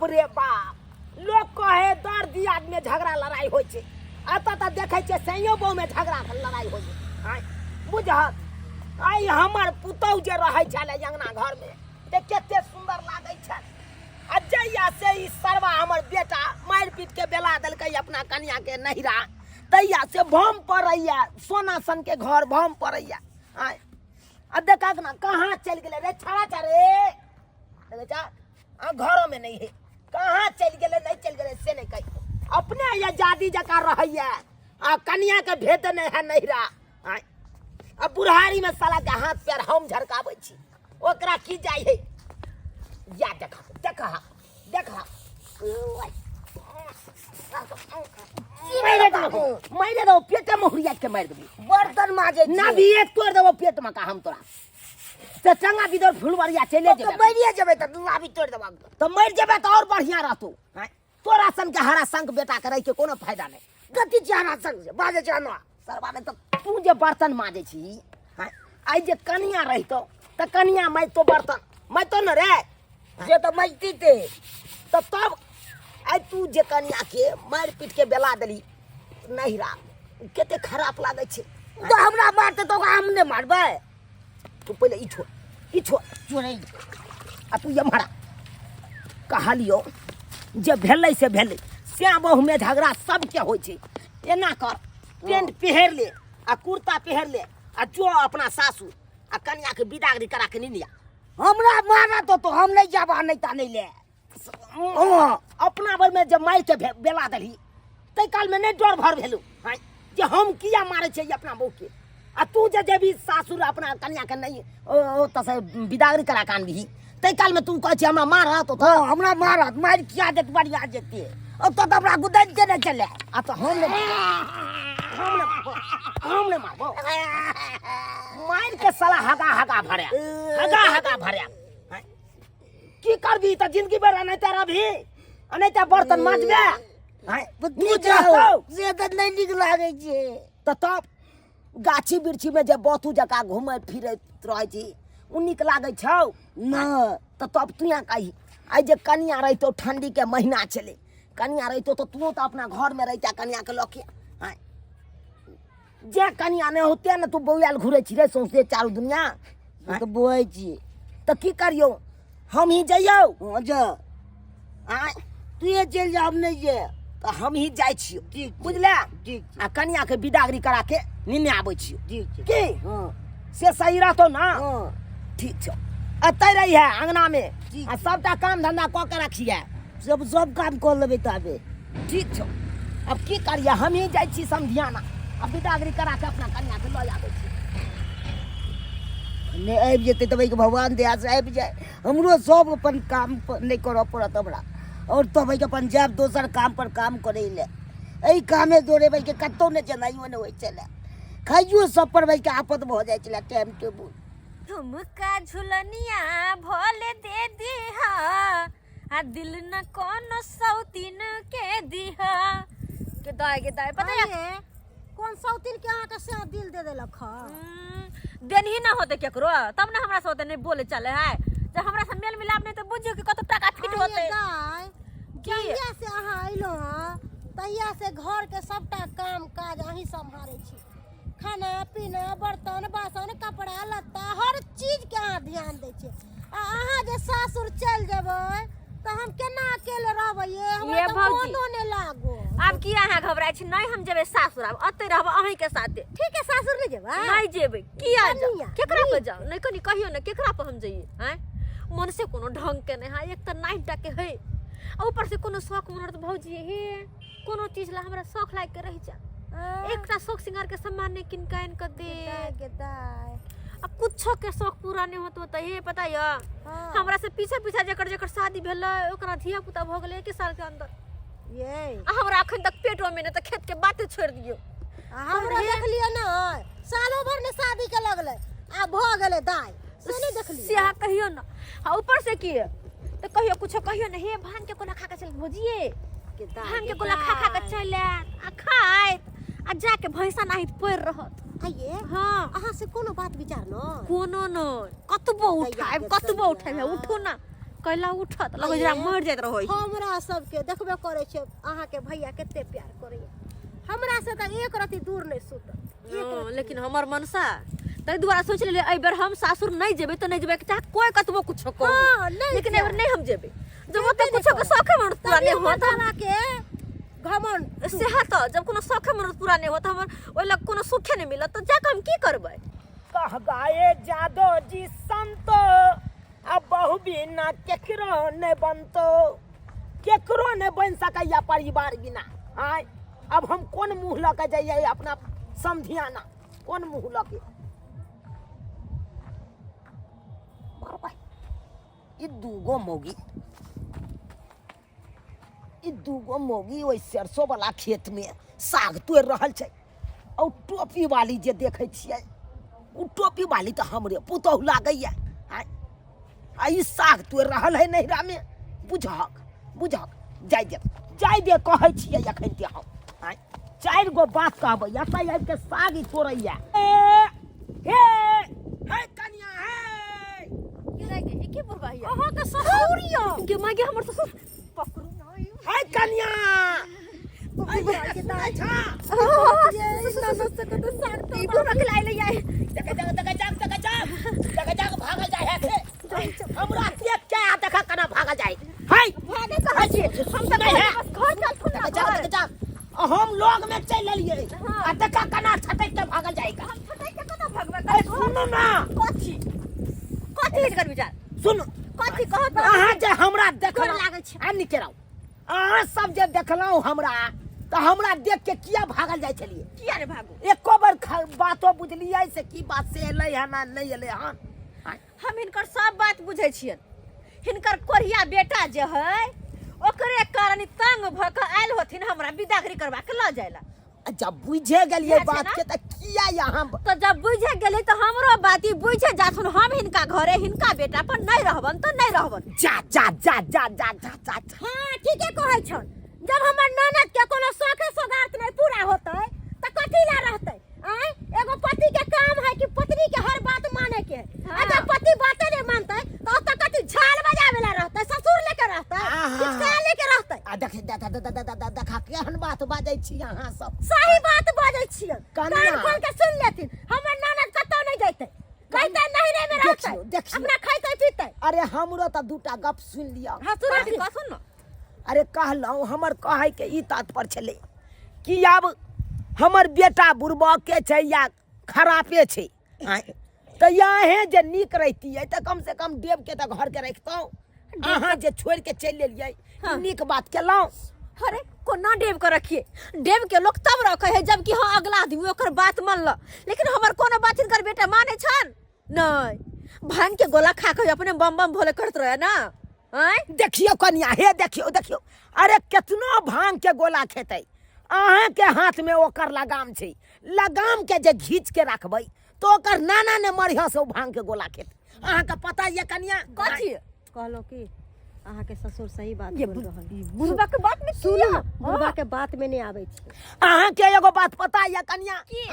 रे बाप, लोक कहे दर दियाद में झगड़ा लड़ाई होइ छै, एतऽ तऽ देखै छियै सैयो बहू में झगड़ा लड़ाई होइ छै। आँय बुझहक, आइ हमर पुतहु जे रहै छलै अङ्गना घरमे तऽ कते सुन्दर लागै छल, आ जहिया से ई सरवा हमर बेटा मारि पीट के बेला देलकै अपना कनिया के नहिरा, तहिया से भम पड़ैया सोना सन के घर भम पड़ैया। आँय आ देखक ना कहाँ चलि गेलै रे छड़ा छा रे, देखै छा आ घरों में नहीं है, कहाँ चलि गेलै नहीं चलि गेलै से नहीं कही। अपने ये जादी जकाँ रहैया आ कनिया के भेद नहीं है नहिरा। आँय आ बुढ़ारी में साला के हाथ पैर हम झरकाबै छी, ओकरा की जाइ है। या देख देख देख, मारि देबो मारि देबो पेटे में हुरिया के मारि देबो, बर्तन माजे ना भी एक तोड़ देबो पेट में का हम तोरा से चंगा बिदर फुलवरिया चले जेबे, जेबे मरिए जेबे त नाभी तोड़ देबो, त मरि जेबे त और बढ़िया रहतो। तोरा सन के हरा संग बेटा के रह के कोनो फायदा नहीं। कथी छै हरा संग से बाजे छै ना सरवा में, त तू जे बर्तन माजे छी आई जे कनिया रहितो त कनिया माजतो बर्तन माजतो न रे, से त माजती ते त तब आई तू जे कनिया के मारि पीट के बेला देली नहिरा, कते खराब लागै छै। त हमरा मारते त ओकरा हम नहि मारबै। तू पहिले ई छोड़ ई छोड़ छोड़ै आ तू एम्हर आ। कहलियौ जे भेलै से भेलै, श्याम बहुमे झगड़ा सबके होइ छै। एना कर पेंट पहिर ले आ कुर्ता पहिर ले आ जो अपना सासू आ कनिया के विदागरी करा के नहीं लिया। हमरा मारत तो हम नहीं जाब नहीं ता नहीं ले। अपना भर में जब मार के बेला दही तै काल में नहीं डर भर भेलू जे हम किया मारे छियै अपना बहू के, आ तू जे जेबी सासुर अपना कनिया के नहीं ओ त से विदागरी करा के आनबही तै काल में तू कहै छी हमरा मारत तो, हमरा मारत मारि किया देत बढ़िया जेते, अब तो हमरा गुदन के नहीं चले। आ तो हम नहीं हम नहीं मारबो हम नहीं मारबो, मार के साला हगा हगा भरे हगा हगा भरे। की करबी त जिंदगी भर अनैते रहबी, अनैते बर्तन माजबे। नीक रहतौ से त नहि नीक लागै छै। त तब गाछी वृक्षी में जे बतू जकाँ घुमैत फिरैत रहै छी ओ नीक लागै छौ न? त तब तू यहाँ कही आइ जे कनिया रहितौ, ठंडी के महीना छलै, कनिया रहितौ त तू त अपना घर में रहिता कनिया के लऽ के। आँय जे कनिया नहि होते ने तू बौआल घुरै छी रे सौंसे चारू दुनिया। तऽ बौआइ छी तऽ की करियौ, हम ही जइयौ? हँ जा। आँय तूहे चलि जा, हम नहि जे। तऽ हम ही जाइ छियौ। ठीक छै। बुझले? ठीक छै। आ कनिया के विदागरी करा के निन्ने आबै छियौ। ठीक छै। की? हँ। से सही रहतौ ना? हँ। ठीक छौ, एतै रही है अंगना में ठीक आ सबटा काम धंधा कऽ के रखिए। सब सब काम कऽ लेबै ताबे। ठीक छौ, अब की करिए, हम ही जाइ छी समधियाना आ विदागरी करा के अपना कनिया के लऽ आबै छी। नहि आबि जेतै तब एहिके भगवान दया से आबि जाय, हमरो सब अपन काम पर नहि करऽ पड़त हमरा, आओर तब एहिके अपन जायब दोसर काम पर काम करै लए। एहि कामे दौड़ेबै के कतहु नहि जेनाइयो नहि होइ छलै, खाइयो सब पर भाइके आफत भऽ जाइ छलै टाइम टेबुल। झुमका झुलनिया भोले दे दीहा आ दिल न कोनो सौतीन के दीहा। के दाय के दाय पता है कोन सौतीन के अहाँ के से दिल दे देलक ह? देनही ना होते केकरो तब ना हमरा से होते नहीं बोले चले है, जब हमरा से मेल मिलाप नहीं तो बुझियो कि कत टाका फिट आये होते। दाय, जहिया से अहाँ अइलो हँ तहिया से घर के सबटा काम काज अहीं सम्हारै छी, खाना पीना बर्तन बासन कपड़ा लत्ता हर चीज के अहाँ ध्यान दै छियै, आ अहाँ जे सासुर चलि जेबै तऽ हम केना अकेले रहबै ये? हमरा ये तऽ भौजी। मोनो नहि लागो। आब की अहाँ घबराइ छी? नहीं हम जेबै सासुर, आब अतै रहब अहीं के साथे। ठीक है, सासुर नहि जेबै? नहीं जेबै। किया जाउ? कनिया, केकरा पर जाउ? नहीं कनी कहियो ने केकरा पर हम जइए? आँय मन से कोनो ढंग के नहीं है, एक तऽ नाइट टा के है आ ऊपर से कोनो शौक मनोरथ भौजी हे कोनो चीज ला हमरा शौक लाग के रह जा, एकटा शौक सिंगार के सामान नहीं किन के आनि के दे। दाय के दाय। आ कुछो के शौक पूरा नहीं होतो त हे पता य हाँ। हमरा से पीछे पीछे जेकर जेकर शादी भेलै ओकरा धिया पुता भऽ गेलै एक साल के अंदर। ये आ हमरा अखन तक पेटो में नहीं त खेत के बाते छोड़ दियो। आ हमरा देखलियै ना सालो भर ने शादी के लगलै आ भऽ गेलै दाय, से नहीं देखलियै? से अहाँ कहियो ना। आ ऊपर से की त कहियो कुछो कहियो ना, हे भांग के कोला खा के चल भौजिए, के दाय, भांग के के गोला खा खा के दाय। चलि आयत आ खाइत आ जाके भैंसा नाहित पड़ि रहत। आइये? हाँ। अहाँ से कोनो बात विचार न? कोनो न, कतबो दैया उठायब, के कतबो दैया। उठायब, उठू ना। कैला उठत लगै जेना मरि जाइत रहै। हमरा सबके देखबे करै छै अहाँके भैया कते प्यार करैया, हमरा से तऽ एक रति दूर नहि सुतत। हँ, लेकिन हमर मनसा ताहि दुआरे सोच लेलियै एहि बेर हम सासुर नहि जेबै तऽ नहि जेबै, चाहे कोई कतबो कुछो कहू। हँ, नहि लेकिन एहि बेर जायब। नहि हम जेबै, जब ओतऽ जेबे नहि कुछो के करब। शौखे मनोरथ पूरा तभी नहि हमर होत। बाबा के घमंड सएह तऽ, जब कोनो शौखे मनोरथ पूरा नहि होत, हमर ओहि लग कोनो सुखे नहि मिलत, तऽ जाकऽ हम की करबै? कह गाए जादो जी संतो, आ बहु बिना केकरो नहि बनतो, केकरो नहि बनि सकैया परिवार बिना। आय अब हम कोन मुँह लऽ के जइयै अपना समधियाना, कोन मुँह लऽ के? बाबा, ई दूगो मौगी, ई दूगो मौगी ओहि सरसों वाला खेत में साग तोड़ि रहल छै, और टोपी वाली जे देखै छियै, ओ टोपी वाली तऽ हमरे पुतोहु लागैया। आँय, आ ई साग तोड़ि रहल है नैहरा में। बुझहक बुझहक, जाय दे जाय दे, कहै छियै एखन ते हम। आँय, चारि गो बात कहबै, एतऽ आबि के साग ई तोड़ैया। ए हे हे कनिया हे। के के बुढ़बा हिया? अहाँके ससुर यऽ। गे माय गे, हमर ससुर, पकड़ू ना। हे कनिया, सुनै छा? ई बुढ़बा के लाइ ले आइ। देख देख देख, जाग देख जाग देख जाग, भागल जाय है से हमरा देख के, आ देख केना भागल जाय है। भागे कहै छियै हम तऽ? नहीं है। बस घर चलथुन ना। देख जाग देख जाग, हम लोग में चल एलियै आ देख केना छटक के भागल जाएगा। हम छटक के कतऽ भगबै? ए सुनू ना। कथी कथी एकर विचार? सुनू। कथी कहत? अहाँ जे हमरा देखलहुँ, गोर लागै छै। आ निके रहू। अहाँ सब जे देखलहुँ हमरा तऽ हमरा देख के किया भागल जाइ छलियै? किया ने भागू? एको बेर बातो बुझलियै से की बात से एलै हन आ नहि एलै हन? हम हिनकर सब बात बुझै छियनि। हिनकर कोढ़िया बेटा जे है ओकरे कारण ई तंग भऽ कऽ आयल होथिन हमरा बिदागरी करबा के लऽ जाय ला। आ जब बुझे गेलियै इएह छै बात ना? के तऽ किया यहाँ तऽ जब बुझे गेलै तऽ हमरो बात ई बुझे जाथुन, हम हिनका घरे हिनका बेटा पर नहि रहबन तऽ नहि रहबन। जा जा जा जा जा जा जा जा। हाँ, ठीके कहै छन। जब हमर ननद के कोनो शौखे सोगार्थ नहीं पूरा होतै तऽ कथी ला रहतै? आँय, एगो पति के काम है कि पत्नी के हर बात माने के। हाँ। अगर पति बाते नहीं मानतै तऽ ओतऽ कथी झाल बजावे ला रहतै, ससुर लेके रहतै, आहा। किछ लेके रहतै? आ देख देख देख देख देख देखा, केहन बात बाजै छी अहाँ सब? सही बात बाजै छियै। कन्या। कान खोल के सुन लेथिन, हमर ननद कतौ नहीं जैतै, खैतै नहिरे में रहतै। देखियौ, देखियौ। अपना खैतै पीतै। अरे हमरो तऽ दूटा गप सुनि लिअ। हाँ, सुना। कथी कहथुन ने? अरे कहलहुँ, हमर कहैके ई तात्पर्य छलै कि आब हमर बेटा बुड़बके छै या खरापे छै, आँय, तऽ अहेँ जे नीक रहितियै तऽ कम से कम देवके तऽ घरके रखितहुँ। अहाँ जे छोड़ि के चलि एलियै, हाँ। नीक बात केलहुँ? अरे कोना डेब के रखिए? डेब के लोग तब रखे है जबकि हाँ अगला आदमी ओकर बात मानल, लेकिन हमर कोनो बात हिनकर बेटा माने छन नहीं। भांग के गोला खा के अपने बम बम भोले करत रहे ना। आँय, देखियौ कनिया, हे देखियौ देखियौ, अरे केतनो भांग के गोला खेतै, अहाँके हाथमे ओकर लगाम छै। लगाम के जे घीच के रखबै तऽ ओकर नाना ने मरिह से ओ भांग के गोला खेतै। अहाँके पता यऽ कनिया? कथी? कहलहुँ कि अहाँके ससुर सही बात ये बोल रहल। बुढ़बा के बात में सुनू किया? ने, बुढ़बा के बात में नहीं आबै छै। अहाँके एगो बात पता यऽ कनिया? की?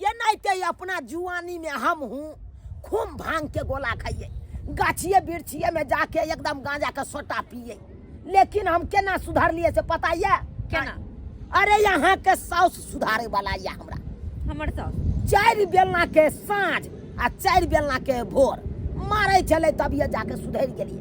ये नाइते अपना जुआनी में हम हूँ खूब भांग के गोला खाइए, गाछिए बिरछिए में जाके एकदम गांजा के सोटा पिए, लेकिन हम केना सुधरलिए से पता ये? केना? अरे यहाँ के साउस सुधारे वाला ये हमरा। हमर साउस? 4 बेलना के साँझ आ 4 बेलना के भोर मारे छलै, तब ये जाके सुधरि गेलिए।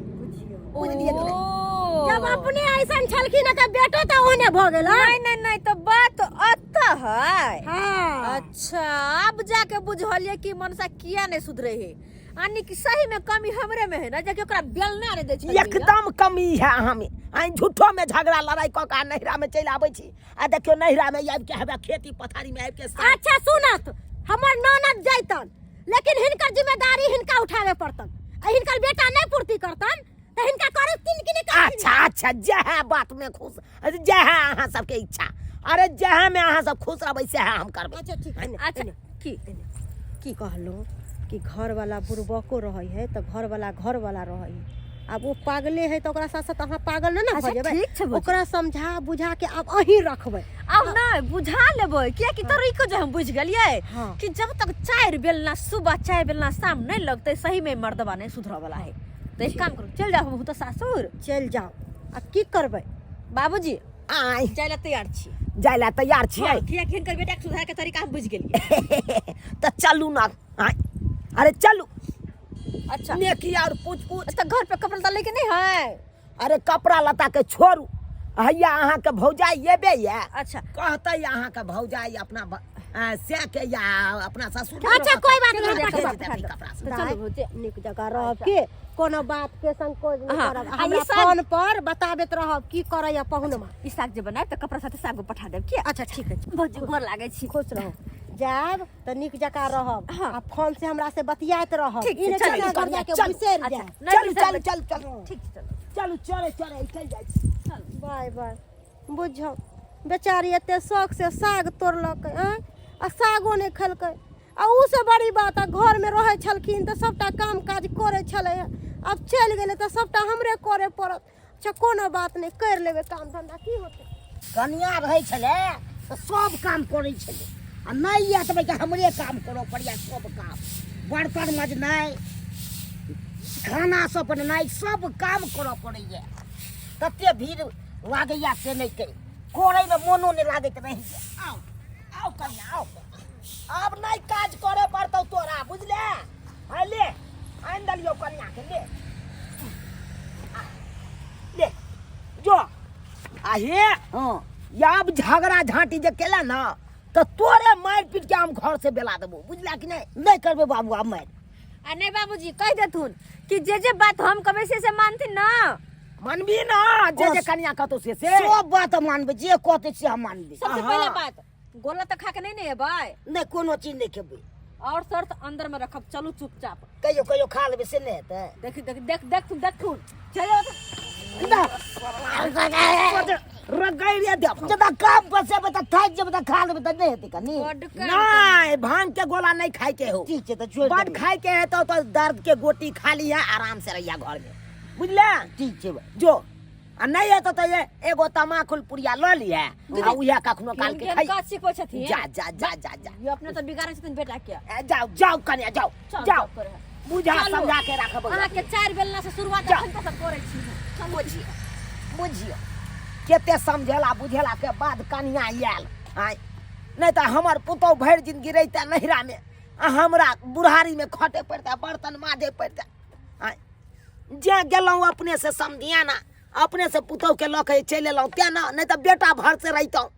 बुझलिए कि नहि? ओ। जब अपने ऐसन छलखिन तऽ बेटो तऽ ओहने भऽ गेल। नहीं नहीं नहीं, तो बात अत है। हाँ। अच्छा, अब जाके बुझलिए कि मनसा किया नहीं सुधरे है, यानी कि सही में कमी हमरे में है ना, जाके ओकरा बेलना नहीं दै छलियै। एकदम कमी है अहाँ में। आइ झूठो में झगड़ा लड़ाई कऽ के नैहरा में चलि आबै छी, आ देखियौ नैहरा में आबि के हेबे खेती पथारी में आबि के अच्छा सुनत, हमर ननद जैतन, लेकिन हिनकर जिम्मेदारी हिनका उठावे पड़तन, आ हिनकर बेटा नहीं पूर्ति करतन तऽ हिनका करथिन कि नहीं करथिन? अच्छा अच्छा, जएह बात में खुश, जएह अहाँ सबके इच्छा, अरे जएह में अहाँ सब खुश रहबै सएह हम करबै। अच्छा ठीक है। अच्छा की की कहलहुँ कि घरवाला बुड़बको रहै है तऽ घरवाला घरवाला रहै है। आब ओ पागले है तऽ ओकरा साथ साथ अहाँ पागल नहि ने भऽ अच्छा, जेबै। ठीक छै भौजी। ओकरा समझा बुझा के आब अहीं रखबै। आब नहि बुझा लेबै, कियाकि तरीको जे हम बुझि गेलियै हाँ। कि जब तक 4 बेलना सुबह 4 बेलना शाम नहीं लगतै, सही में मर्दबा नहीं सुधरऽ वाला है। तऽ एक काम करू, चलि जाउ, हमहूँ तऽ सासुर चलि जाउ। आ की करबै? बाबूजी, आय, जाय लए तैयार छी। जाय लए तैयार छियै? हँ, कियाकि हिनकर बेटाके सुधारके तरीका हम बुझि गेलियै। तऽ चलू ने। आय, अरे चलू। अच्छा, नेकी और पूछ पूछ। तऽ घर पे कपड़ा लत्ता लैके नहि है? अरे कपड़ा लत्ता के छोड़ू, हैया अहाँके भौजाई एबे ये। अच्छा। कहतै अहाँके भौजाई अपना से के या अपना ससुर के। अच्छा, कोई बात नहीं, भेज पठा देतै कपड़ा सब। तऽ चलू भौजी। नीक जगह रहब के कोनो बात के संकोच नहीं हाँ, करब। आ हमरा ई साग- फोन पर बताबैत रहब की करैया पहुनमा। ई साग जे बनायब तऽ कपड़ा साथे सागो पठा देब की? अच्छा, ठीक है। भौजी, गोर लागै छी। खुश रहू। जायब तऽ नीक जकाँ रहब। हाँ। आ फोन से हमरा से बतियाइत रहब। ठीक ई छै, नहि चलू, कि घर जाके चलू, बिसरि अच्छा, जायब। नहि चलू, बिसरबै। चलू, चलू, चलू। ठीक छै, चलू। चलू, चले चले चलि जाइ छी। बाय बाय। बुझौ बेचारी एते शौक से साग तोड़लकै, आँय, आ सागो नहि खेलकै। आ उ से बड़ी बात, आ घरमे रहै छलखिन तऽ सबटा काम काज करै छलै। आब चलि गेलै तऽ सबटा हमरे करे पड़त। अच्छा, कोनो बात नहि, करि लेबै काम धंधा, की होतै? कनिया रहै छलै तऽ सब काम करै छलै, आ नहि यऽ तऽ भैया हमरे काम करऽ पड़ैया सब काम, बर्तन मजनाइ, खाना सब बनेनाइ, सब काम करऽ पड़ैया। तते भीड़ लागैया से नहि कहि, करैमे मोनो नहि लागैत रहैया। आउ आउ कनिया, आउ। आब नहि काज करे पड़तौ तोरा, बुझले? है ले, आनि देलियौ कनिया के। ले ले, जो। आ हे, हँ, आब झगड़ा झाँटी जे केला ना तऽ तोरे मारि पीट के हम घर से बेला देबो, बुझला कि नहि? नहि करबै बाबू आब मारि। आ नहि बाबूजी, कहि देथुन कि जे जे बात हम कहबै से से मानथिन ना? मानबी ना जे जे कनिया कहतौ से से? सब बात हम मानबै, जे कहतै से हम मानबै। सबसे हाँ। पहले बात, गोला तऽ खा के नहि ने एबै? नहि, कोनो चीज नहि खेबै। और शर्त अंदर में रखब, चलू चुपचाप। कहियो कहियो खा लेबै से नहि हेतै? देख देख देख देखथुन देखथुन, चलो। रगड़िए देब। जब काम पर से तऽ थाकि जेबै तऽ खा लेबै तऽ नहि हेतै कनी? बड्ड काम। नहि, भांग के गोला नहीं खाए के हो। ठीक छै, तऽ छोड़ि बड देबै। खाए के है तो दर्द के गोटी खा लिहा, आराम से रहिया घर में, बुझले? ठीक छै। जो, आ नहीं है तो ये एगो तमाकुल पुड़िया ल लिहा आ उहे कखनो काल के खाई। काज सिखबै छथिन। जा जा जा जा जा। ये अपने तऽ बिगाड़ै छथिन बेटा के। ए, जाओ जाओ कन्या, जाओ। चल, जाओ। करे। बुझा चलू। समझा के राखब। अहाँके चारि बेलना से शुरुआत जा। अखन तक करै छी हम। चलू। बुझियो बुझियो, कते समझेला बुझेला के बाद कनिया आयल। आय, नहीं तऽ हमर पुतहु भरि जिंदगी रहिते नैहरा में आ हमरा बुढ़ारी में खटे पड़ते, बर्तन माजे पड़ते। आय, जे गेलहुँ अपने से समधियाना, अपने से पुतहु के लऽ के चलि एलहुँ तेँ ने, नहीं तऽ बेटा भर से रहितहुँ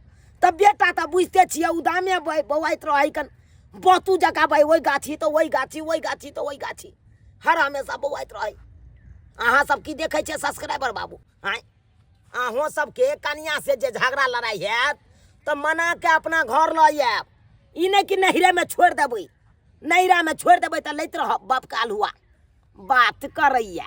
तऽ बेटा तऽ बुझिते छियै, उदामे बौआइत रहै कन बतू जकाँ। भाइ, ओहि गाछी तऽ ओहि गाछी, ओहि गाछी तऽ ओहि गाछी, हर हमेशा बौआइत रहै। अहाँ सब की देखै छियै सब्सक्राइबर बाबू? आँय, अहूँ सबके कनिया से जे झगड़ा लड़ाइ हैत तऽ मना के अपना घर लऽ आयब। ई नहि कि नैहरेमे छोड़ि देबै। नैहरामे छोड़ि देबै तऽ लैत रहब बाप काल हुआ बात करैया।